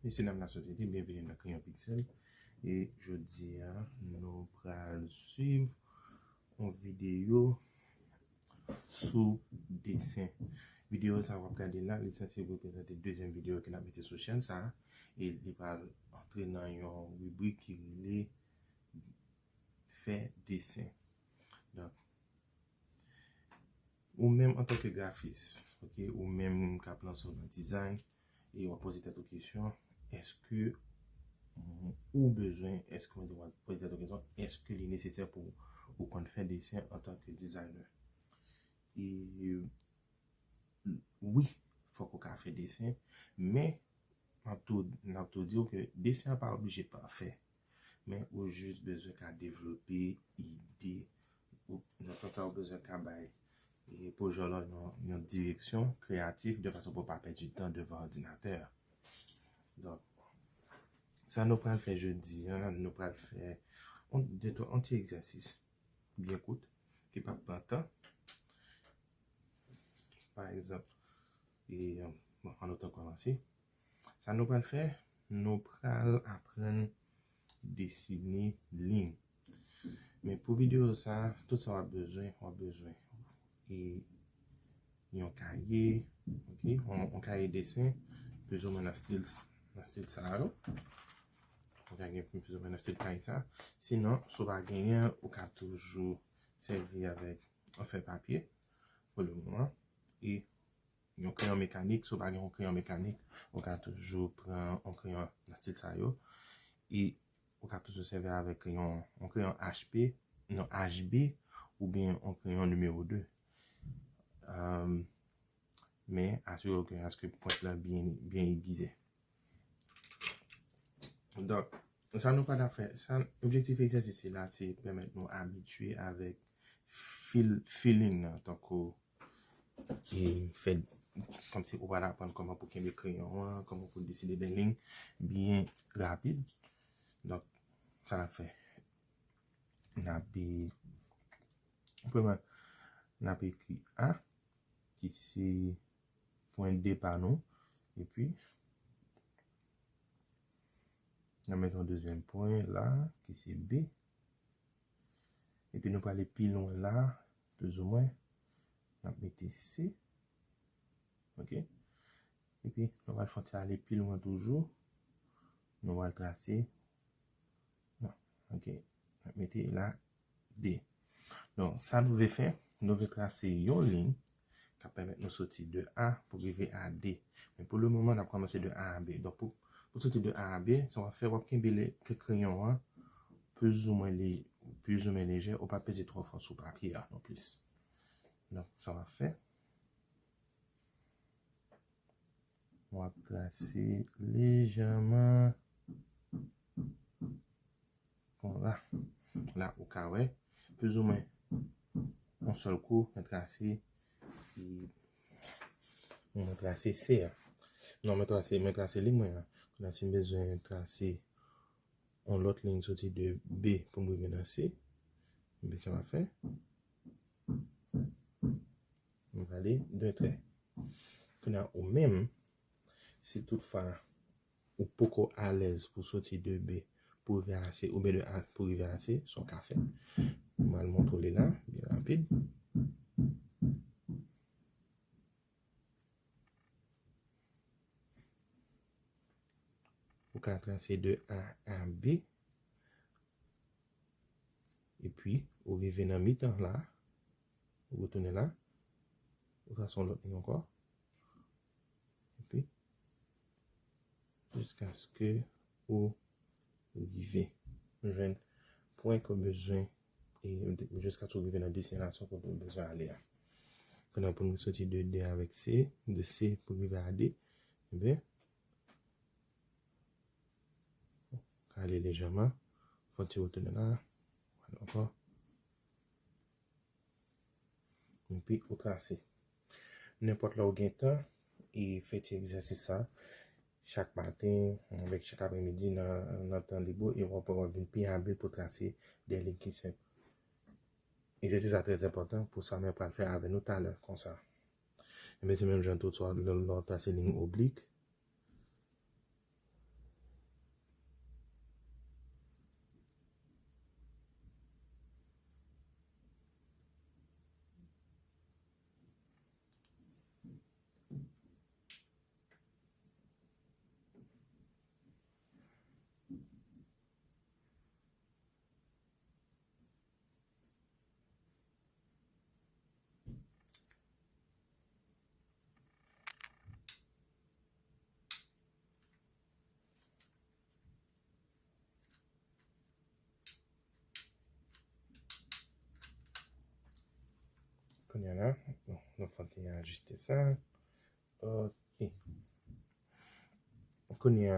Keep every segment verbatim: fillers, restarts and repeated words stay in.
Mesye dam la sosyete, byenveni nan Crayon Pixel. E jodi a, nou pral swiv yon videyo sou desen. Videyo sa w ap gade la, li sanse reprezante dezyèm videyo ke n ap mete sou chèn sa a. E li pral antre nan yon ribrik ki rele fè desen. Donk, ou menm antanke grafis, ok, ou menm k ap lanse w nan dizay, e w ap poze tèt ou kesyon, èske ou bezwen, èske w poze tèt ou kesyon, èske li nesesè pou ou konn fè desen antanke dizayner? E wi, fòk ou ka fè desen, men m ap tou, m ap tou di w ke desen an pa oblije pafè, men ou jis bezwen ka devlope ide, ou, nan sans sa ou bezwen ka bay e pwojè w lan yon, yon direksyon kreyatif de fason pou w pa pèdi tan devan òdinatè a. Donk, sa nou pral fè jodi a, nou pral fè yon, de twa, yon ti egzèsis byen kout, ki p ap pran tan. Pa egzanp, e, bon, ann nou ta kòmanse. Sa nou pral fè, nou pral aprann desine liy. Men pou videyo sa, tout sa w ap bezwen, w ap bezwen e yon kaye, ok, yon, yon kaye desen, plizoumwen nan stil, nan stil sa yo. Ou ka gen plizoumwen nan stil kaye sa. Sinon, si w pa genyen, ou ka toujou sèvi avèk yon fèy papye pou le moman. E yon kreyon mekanik, si w pa gen yon kreyon mekanik, ou ka toujou pran yon kreyon nan stil sa yo. E ou ka toujou sèvi avèk yon, yon kreyon H P, non, H B, oubyen yon kreyon nimewo de. Èm, men asire w ke, aske pwent lan byen, byen egize. Donk, sa nou pral fè, sa, objektif egzèsis la, se pèmèt nou abitye avèk feel, feeling nan, tankou, e fè, kòmsi ou pral aprann kòman pou kenbe kreyon an, kòman pou desine de liy byen rapid. Donk, sa n ap fè, n ap, e, premye, n ap ekri A, ki se pwen depa nou. Epi, n ap mete yon dezyèm pwen la, ki se B. Epi, nou prale pi lwen la, plizoumwen. N ap mete C. Ok? Epi, nou pral fè yon ti ale pi lwen toujou. Nou pral trase. Non. Ok. N ap mete la D. Donk, sa nou vle fè, nou vle trase yon liy k ap pèmèt nou soti de A pou rive a D. Men pou le moman, n ap kòmanse de A a B. Donk, pou, pou soti de A a B, sa w ap fè, w ap kenbe le, kèk kreyon an plizoumwen le-, plizoumwen lejè, ou pa peze twò fò sou papye a non plis. Donk, sa w ap fè, w ap trase lejèman. Bon, la, la, ou ka wè, plizoumwen, yon sèl kou, mwen trase, e, mwen trase C a. Non, mwen trase, mwen trase liy mwen an. Kounye a, si m bezwen trase yon lòt liy soti de B pou m rive nan C, men sa m ap fè. Mwen prale de trè. Kounye a, ou menm, si toutfwa ou poko alèz pou soti de B pou rive a C, oubyen de A pou rive a C, sa w ka fè. Mwen al montre w li la, byen rapid. Ou ka trase de A a B. Epi, ou rive nan mitan la, ou retounen la, ou trase yon lòt liy ankò. Epi, jiskaske ou rive jwenn pwen ke w bezwen, e jiskaske w rive nan destinasyon kote w bezwen ale a. Kounye a pou nou soti de D avèk C, de C pou rive a D, ebyen, ale lejèman, fè yon ti retounen la, ankò. Epi ou trase. Nenpòt lè w gen tan, e fè ti egzèsis sa, chak maten, avèk chak apremidi nan, nan tan lib ou, e w ap, w ap vin pi abil pou trase de liy ki senp. Egzèsis sa trè enpòtan pou sa mwen pral fè avè nou talè, konsa. Ebyen, se menm jan tou, swa lè, lè w trase liy oblik, Kounye a la, nou, nou fè ti ajiste sa. Ok. Kounye a,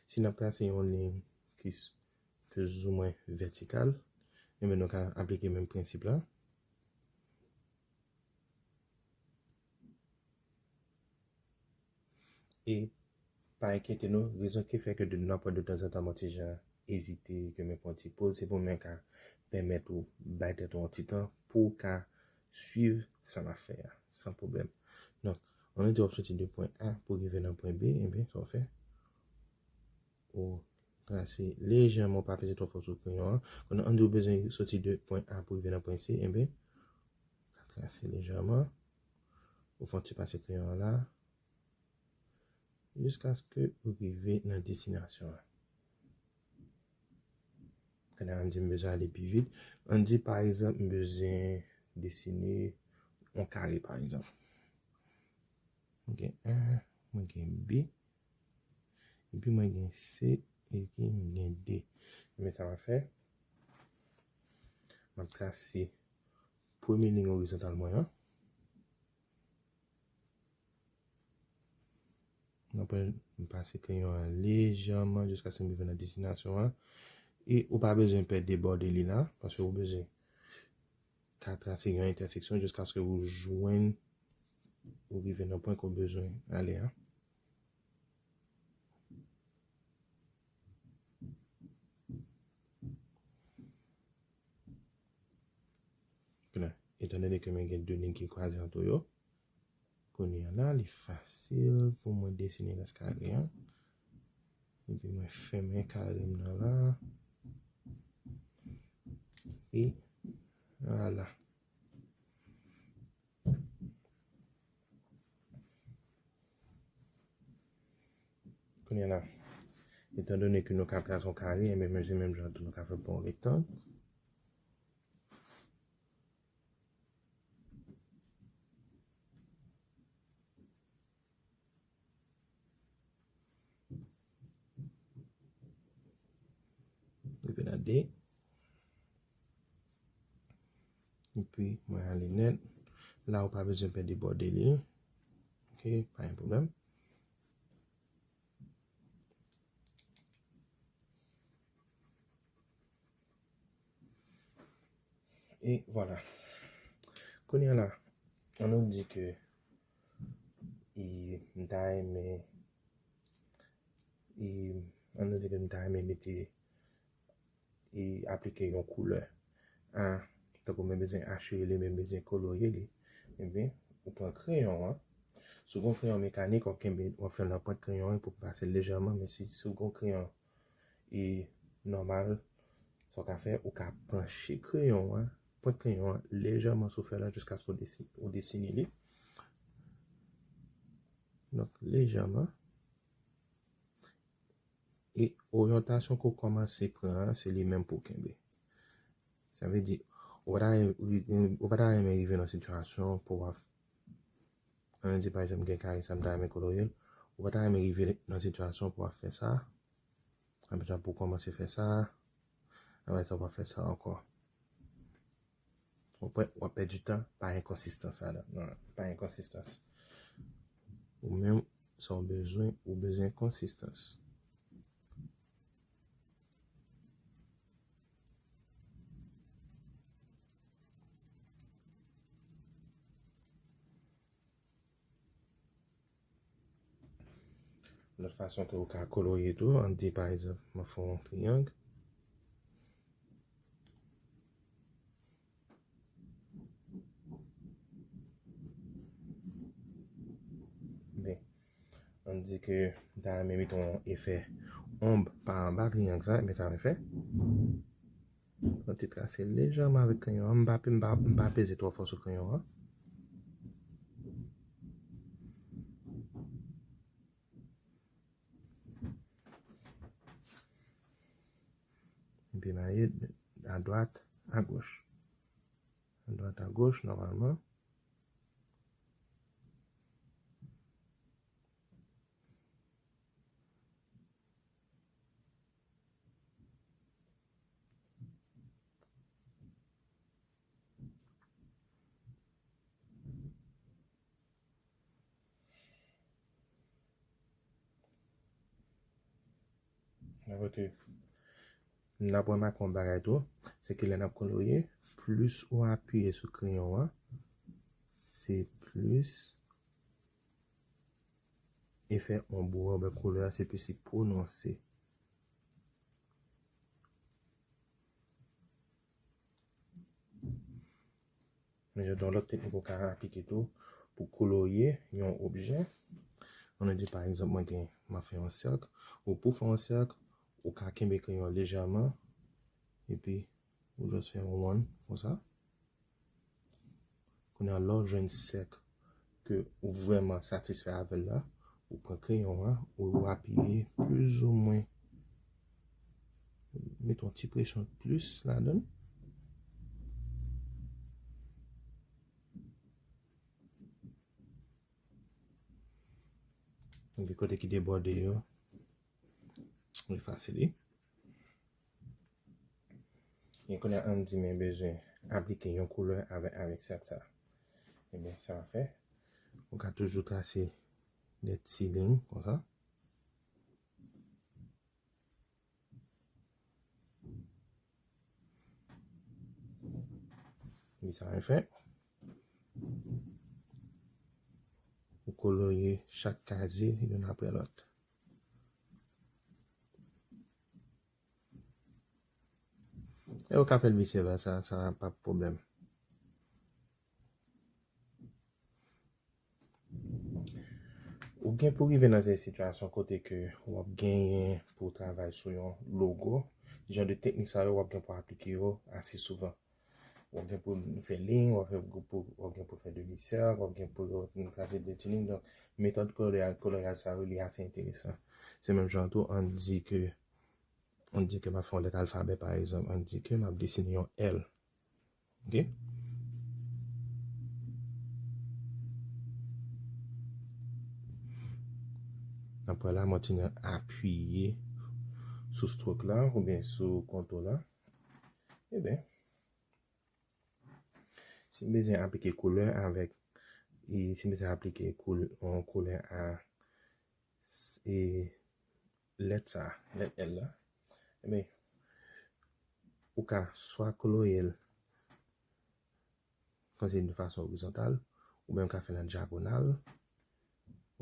si n ap trase yon liy ki s- plizoumwen vètikal, enben nou ka aplike menm prensip la. E pa enkyete nou, rezon ki fè ke de, n ap wè de tanzantan m yon ti jan ezite, ke men pran ti poz, se pou men ka pèmèt ou bay tèt ou yon ti tan pou w ka swiv sa n ap fè a, san pwoblèm. Donk, ann di w ap soti de pwen A pou rive nan pwen B, enben, sa w fè, ou trase lejèman, ou pa peze twò fò sou kreyon an. Kounye a, ann di w bezwen soti de pwen A pou rive nan pwen C, enben, trase lejèman, ou fè yon ti pase kreyon an la, jiskaske ou rive nan destinasyon an. Kounye a, ann di m bezwen ale pi vit. Ann di, pa egzanp, m bezwen desine yon kare, pa egzanp. Mwen gen A, mwen gen B, epi mwen gen C, epi mwen gen D. Men sa m ap fè, m ap trase premye liy orizontal mwen an. Mwen pran, m pase kreyon an lejèman jiskaske m rive nan destinasyon an. E ou pa bezwen pè debòde li la, paske ou bezwen ka trase yon entèseksyon jiskaske ou jwenn, ou rive nan pwen ke w bezwen ale a. Kounye a, etandone ke mwen gen de liy ki kwaze ant yo, kounye a la, li fasil pou mwen desine rès kare an. Epi mwen fèmen kare m nan la. E vwala. Kounye a la, etandone ke nou ka trase yon kare, enben, menm, se menm jan tou nou ka fè pou yon rektang. Rive nan de. Epi, mwen ale nèt. La, ou pa bezwen pè debòde li. Ok, pa gen pwoblèm. E vwala. Kounye a la, ann nou di ke, e, m ta renmen, e, ann nou di ke m ta renmen mete, e, aplike yon koulè. A, tankou mwen bezwen achire li, mwen bezwen kolorye li, ebyen, ou pran kreyon an. Si w gen yon kreyon mekanik, w ap kenbe, w ap fè l nan pwent kreyon an pou pase l lejèman, men si, si w gen yon kreyon e nòmal, sa w ka fè, ou ka panche kreyon an, pwent kreyon an lejèman sou fèy la jiskaske w desi-, ou desine li. Donk, lejèman. E oryantasyon ke w kòmanse pran an, se li menm pou w kenbe. Sa vle di, ou pa ta, ou pa ta renmen rive nan sitiyasyon pou w ap Ann di, pa egzanp, gen kare sa m ta renmen kolorye l. Ou pa ta renmen rive nan sitiyasyon pou w ap fè sa. Apre sa, pou w kòmanse fè sa. Apre sa, w ap fè sa ankò. Ou pè-, w ap pèdi tan, pa gen konsistans ladan. Non, pa gen konsistans. Ou menm, sa w bezwen, ou bezwen konsistans. Lòt fason ke ou ka kolorye tou, ann di pa egzanp, m ap fè yon triyang. Ben, ann di ke m ta renmen mete yon efè onb pa anba triyang sa, men sa mwen fè. Yon ti trase lejèman avèk kreyon an. M pa, m pa, m pa peze twò fò sou kreyon an. Epi maye adwat, agoch. Adwat, agoch, nòmalman. Apre ke n ap remake yon bagay tou, se ke lè n ap kolorye, plis ou apiye sou kreyon an, se plis efè onbo a oubyen koulè a, se plis li pwononse. Men jodi a, yon lòt teknik ou ka aplike tou pou kolorye yon objè. Ann di, pa egzanp, mwen gen, m ap fè yon sèk. Ou pou fè yon sèk, ou ka kenbe kreyon lejèman, epi ou just fè yon wonn konsa. Kounye a, lè w jwenn sèk ke ou vrèman satisfè avè l la, ou pran kreyon an, ou apiye plizoumwen, mete yon ti presyon plis ladan l. Epi kote ki debòde yo, ou efase li. E kounye a, ann di men bezwen aplike yon koulè avèk, avèk sèk sa. Ebyen, sa w ap fè, ou ka toujou trase de ti liy konsa. Li sa, anfen, ou kolorye chak kazye youn apre lòt. E ou ka fè l vise vèsa, sa pa pwoblèm. Ou gen pou rive nan se sitiyasyon kote ke w ap genyen pou w travay sou yon logo. Jan de teknik sa yo, w ap gen pou aplike yo ase souvan. W ap gen pou fè liy, w ap fè pou, w ap gen pou fè demi sèk, w ap gen pou trase de ti liy. Donk, metòd koloryaj, koloryaj sa yo, li ase enteresan. Se menm jan tou, ann di ke, ann di ke m ap fè yon lèt alfabè, pa egzanp, ann di ke m ap desine yon L. Ok? Apre la, mwen kontinye apiye sou stroke la oubyen sou kontou la. Ebyen, si m bezwen aplike koulè avèk, e si m bezwen aplike koul-, yon koulè a, e lèt sa, lèt L la, ebyen, ou ka swa kolorye l kòmsi de fason orizontal, oubyen ou ka fè l an dyagonal,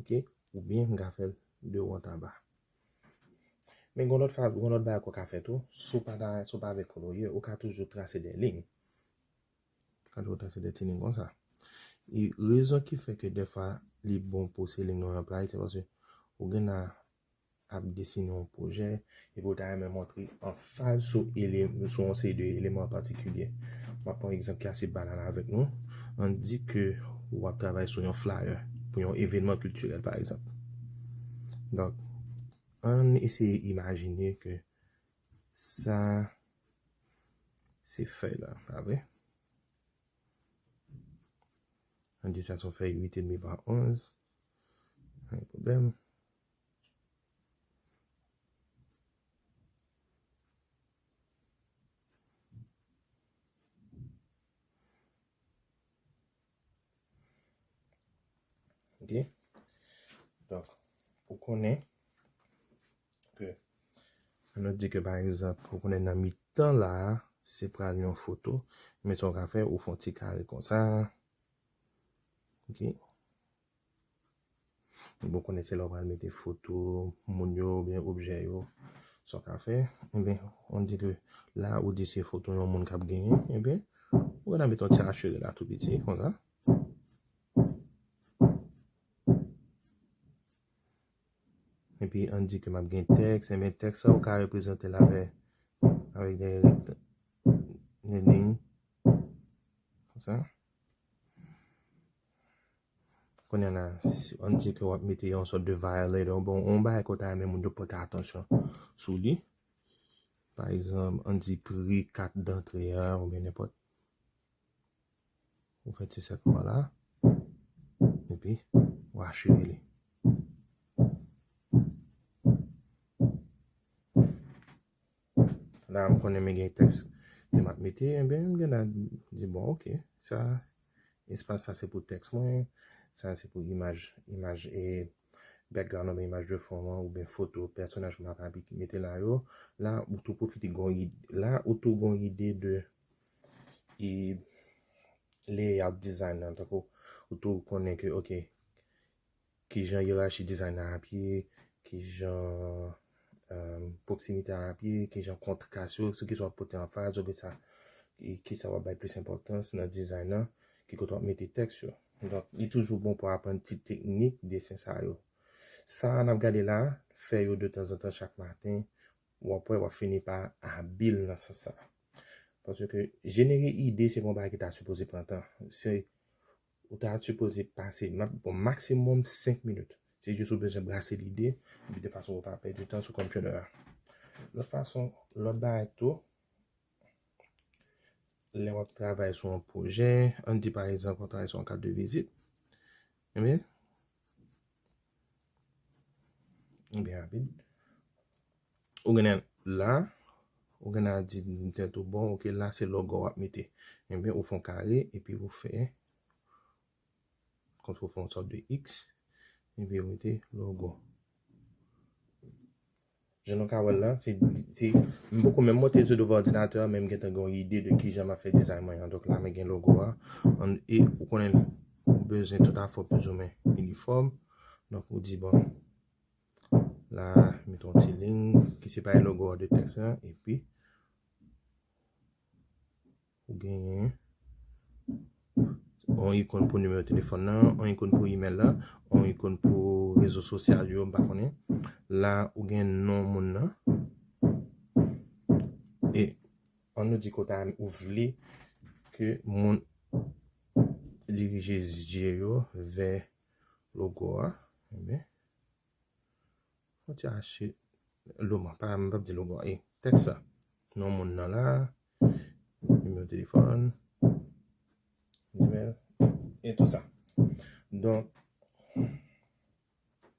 ok, oubyen ou ka fè l de wo an ba. Men gen lòt fa-, gen lòt bagay ke w ka fè tou, si w pa ta, si w pa vle kolorye, ou ka toujou trase de liy. Ou ka toujou trase de ti liy konsa. E rezon ki fè ke dèfwa li bon pou se liy nou anplwaye, se paske ou gen la ap desine yon pwojè, epi ou ta renmen montre anfaz sou ele-, sou yon seri de eleman an patikilye. M ap pran yon egzanp ki ase banal avèk nou. Ann di ke w ap travay sou yon flyer pou yon evènman kiltirèl, pa egzanp. Donk, ann eseye imajine ke sa se fèy la, pa vre? Ann di sa se yon fèy uit edmi pa onz. Pa gen pwoblèm. Ok. Donk, ou konnen ke, ann nou di ke, pa egzanp, ou konnen nan mitan la a, se pral yon foto, men sa w ka fè, ou fè yon ti kare konsa. Ok. Bon, konnen se la w pral mete foto moun yo oubyen objè yo, sa w ka fè. Ebyen, ann di ke la, ou di se foto yon moun k ap genyen, ebyen, ou gentan mete yon ti achire la tou piti, konsa. Epi, ann di ke m ap gen tèks, ebyen, tèks sa, ou ka reprezante l avè, avèk de rèk, de liy, konsa. Kounye a la, si, ann di ke w ap mete yon sòt de violator, bon, yon bagay ke w ta renmen moun yo pote atansyon sou li. Pa egzanp, ann di pri kat dantre a, oubyen nenpòt. Ou fè ti sèk la, epi ou achire li. La, m konnen m gen tèks ke m ap mete, ebyen, m gen la di, bon, ok, sa, espas sa se pou tèks mwen, sa se pou imaj, imaj, e, background oubyen imaj de fon an, oubyen foto pèsonaj ke m ap mete la yo. La, ou tou pwofite gon ide, la, ou tou gon ide de e, layout design nan, tankou ou tou konnen ke, ok, kijan yerachi design nan ap ye, kijan, euh, pwoksimite a ap ye, kijan kontras yo, se kisa w ap pote anfas, oubyen sa, e kisa w ap bay plis enpòtans nan design nan, ki kote w ap mete tèks yo. Donk, li toujou bon pou aprann ti teknik desen sa yo. Sa n ap gade la, fè yo de tanzantan chak maten, w ap wè w ap fini pa abil nan sans sa. Paske jenere ide, se pa yon bagay ki ta sipoze pran tan. Se, ou ta sipoze pase ma-, bon, maksimòm senk minit. Se jis ou bezwen brase lide, epi de fason pou w pa pèdi tan sou konpyouta a. Lòt fason, lòt bagay tou, lè w ap travay sou yon pwojè, ann di pa egzanp, w ap travay sou yon kat de vizit. Ebyen, byen rapid. Ou gen la, ou gen a di tèt ou, bon, ok, la se logo w ap mete. Ebyen, ou fè yon kare, epi ou fè, kòmsi ou fè yon sòt de X, epi ou mete logo. Jan nou ka wè l la, se, se, m poko menm monte sou devan òdinatè a, men m gentan gen yon ide de kijan m ap fè dizay mwen an. Donk la, mwen gen logo a, an, e ou konnen ou bezwen tout afè plizoumwen inifòm. Donk ou di, bon, la, mete yon ti liy ki separe logo a de tèks la, epi ou genyen yon ikòn pou nimewo telefòn nan, yon ikòn pou imèl la, yon ikòn pou rezo sosyal yo, m pa konnen. La, ou gen non moun nan. E ann nou di kote ou vle ke moun dirije zye yo vè logo a. Ebyen, fò ti achte logo, pa, m p ap di logo, e tèks la. Non moun nan la, nimewo telefòn, imèl, e tou sa. Donk,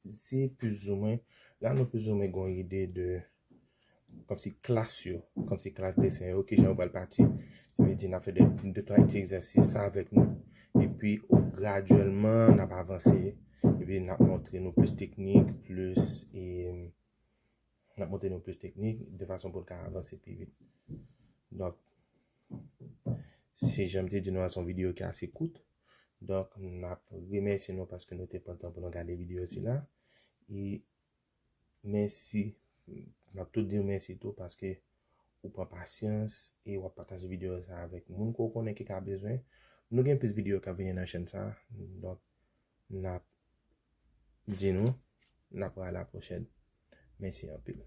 se plizoumwen, la nou plizoumwen gen yon ide de, kòmsi klas yo, kòmsi klas desen yo, kijan yo pral pati. Sa vle di, n ap fè de, de twa ti egzèsis sa avèk nou. Epi, gradyèlman, n ap avanse. Epi, n ap montre nou plis teknik, plis, e, n ap montre nou plis teknik, de fason pou l ka avanse pi vit. Donk, si jan m te di nou a, se yon videyo ki ase kout. Donk, n ap remèsye nou paske nou te pran tan pou nou gade videyo sila. E mèsi, n ap tout di w mèsi tou paske ou pran pasyans e w ap pataje videyo sa avèk moun ke w konnen ki ka bezwen. Nou gen plis videyo k ap vini nan chèn sa. Donk, n ap di nou, n ap wè a la pwochèn. Mèsi anpil.